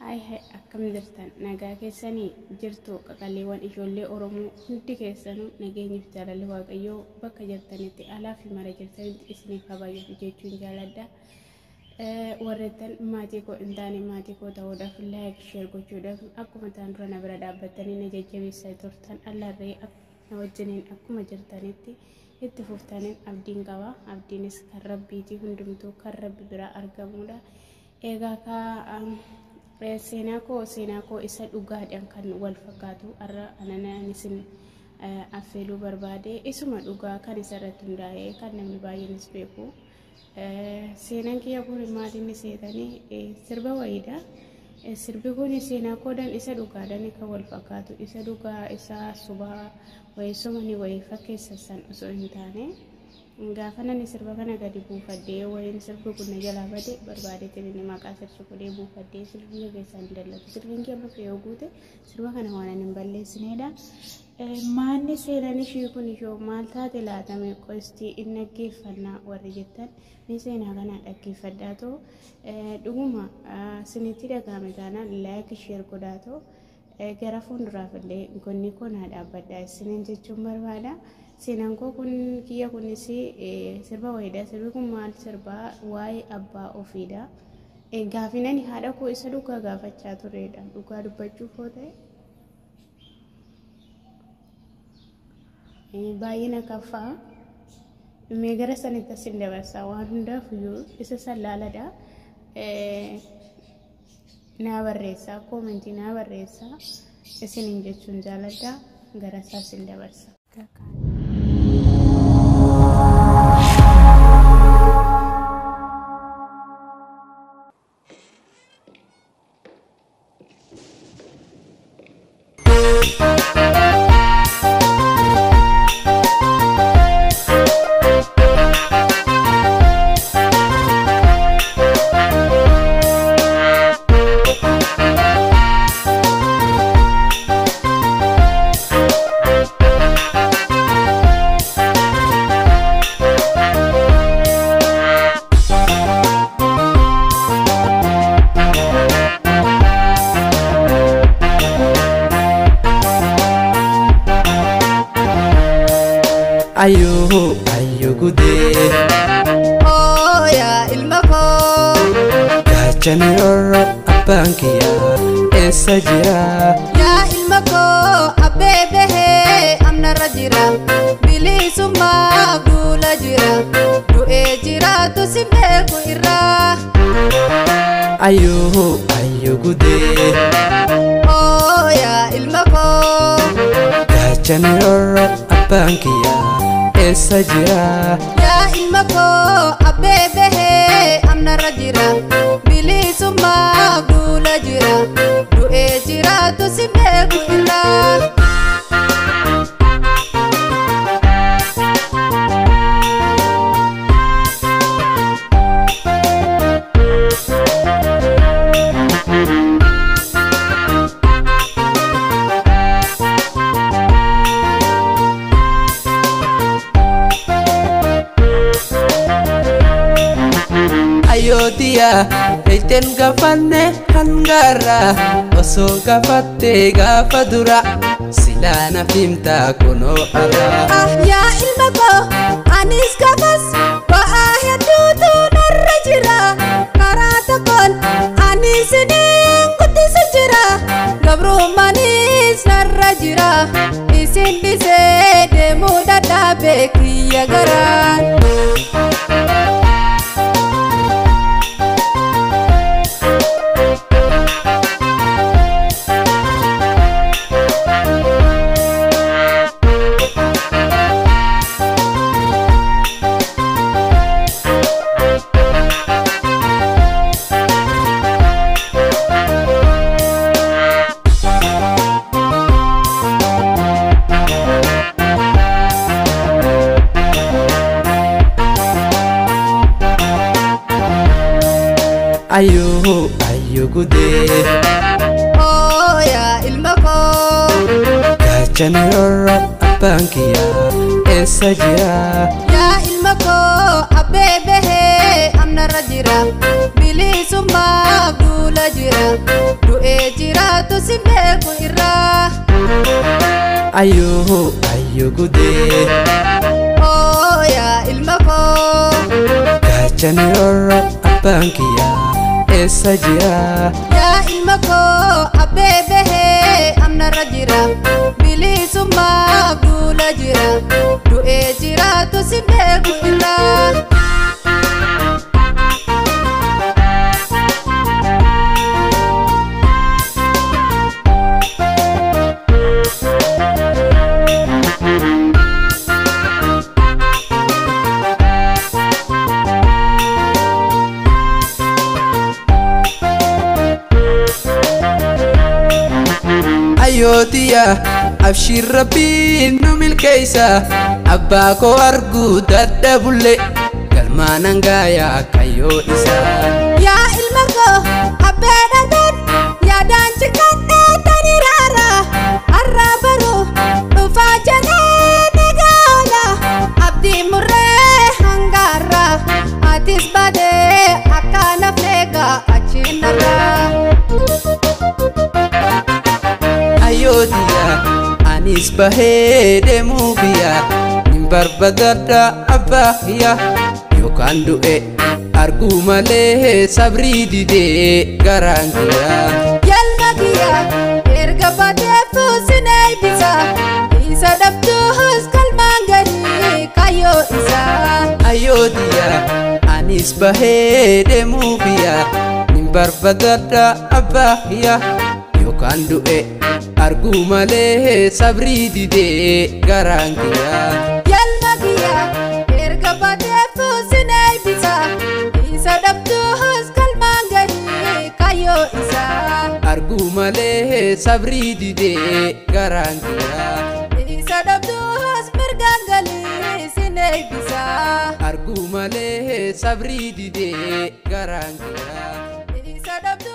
Hi hi, akkam jirtan? Nagaa keessanii jirtu? Qaqalleewwan ijoollee Oromoo hundi keessanuu nageenyiif jaalalli Waaqayyoo bakka jirtanitti alaa fi mara jirtanitti isiniif haa baay'atu jechuun jaaladha. Warreettan maatii koo hin taane maatii koo ta'uudhaaf like share gochuudhaaf akkuma ta'an dura na bira dhaabbattanii na jajjabeessaa turtan allarree na wajjiniin akkuma jirtanitti itti fuftaniin abdiin qaba. Abdiinis kan rabbiiti, hundumtuu kan rabbi biraa argamudha. Egaa kaa seenaa koo isa dhugaadhaan kan wal fakkaatu har'a ananaan isin affeeluu barbaade isuma dhugaa kan isa irratti hundaa'e kan namni baay'eenis beeku. Seenaan kiyya kun maal inni seetanii sirba wayiidha. Sirbi kun seenaa koodhaan isa dhugaadhaan kan wal fakkaatu isa dhugaa isa sobaa wayii somanii wayii fakkeessan san osoo hin taane, gaafa nani sirba kana gadi buufadhee wayiin sirbi kun na jalaa bade barbaadeetiin inni maqaa sirbi godhee buufadhee sirbi kiyya keessaa hin dallatu. Sirbiin kiyya amma yoo guute sirba kana waan ani hin balleessinedha. Maanni seenaan ishii kun ishoo maal taate laatame qostii hin dhaggeeffannaa warri jettan ni seenaa kana dhaggeeffadhaatoo dhuguma isinitti dhagahame taanaan like share godhaatoo gara fuulduraaf illee gonni koo naa dhaabbadha isiniin jechuun barbaada. Seenaan koo kun kiyya kunis sirba wayiidha. Sirbi kun maal sirbaa? Waa'ee abbaa ofiidha. Gaafiin ani haadha koo isa dhugaa gaafachaa turedha. Dhugaa dubbachuuf yoo ta'e. Baay'ina kaffaa mee gara sanitti asin dabarsa, waan hundaaf iyyuu isa sallaaladha. Naa barreessaa, koomentii naa barreessaa isiniin jechuun jaaladha, gara isaa isin dabarsa. Ayyuu ayyuu gudee. Oo yaa ilma koo. Gaachana roorroo, abbaan kiyyaa eessa jira? Yaa ilma koo, abbee bahee amnarra jira, bilisummaaf duula jira, du'ee jiraatu si beeku irraa. Ayyuu ayyuu gudee. Oo yaa ilma koo. Gaachana roorroo, abbaan kiyyaa eessa jira? Yaa ilma koo, abbee bahee amnarra jira, bilisummaaf duula jira, du'ee jiraatu si beeku irraa. Ayyootiyaa ejjen gaafanne hangaarra osoo gaafattee gaafa dura silaa naaf himtaa kunoo arra. Ah yaa ilma koo, anis gaafas ba'aa hedduutu narra jira, karaa tokkoon ani isiniin guddisu jira, gabrummaanis narra jira, isin dhisee deemuu dadhabe kiyya garaan. Ayyuu ayyuu gudee. Oo yaa ilma koo. Gaachana roorroo, abbaan kiyyaa eessa jira? Yaa ilma koo, abbee bahee amnarra jira, bilisummaaf duula jira. Du'ee jiraatu si beeku irraa. Ayyoo ayyoo gudee. Oo yaa ilma koo. Gaachana roorroo abbaan kiyyaa eessa jira? Yaa ilma koo abbee bahee amnarra jira. Bilisummaaf duula jira. Du'ee jiraatu si beeku irraa. Ayyootiya abshiir rabbiin nu milkeessa abbaa koo arguu dadhabulle galmaan hangaayaa kayyoo isaa. Yaa ilma koo abbee dhagaan yaadaan ciqadhee tani raara har'a baruu dhufaa jedhee nagaala abdii murree hangaarra atis badee akka nafneegaa achiin narraa. Ayyootiya anis bahee deemuu biyya nin barbaadadha abbaa kiyya yookaan du'e arguu malee sabrii didee garaan kiyya. Yalma kiyya erga baatee fuusin eebbisa isa dhabduus galmaan gadi kayyoo isaa. Ayyootiya anis bahee deemuu biyya nin barbaadadha abbaa kiyya yookaan du'e arguu malee sabrii didee garaan kiyya. Yalma kiyya erga baatee fuusin eebbisa isa dhabduus galmaan gadi kayyoo isaa. Arguu malee sabrii didee garaan kiyya. Isa dhabduus mirgaan galii sin eebbisa. Arguu malee sabrii didee garaan kiyya. Isa dhabduus.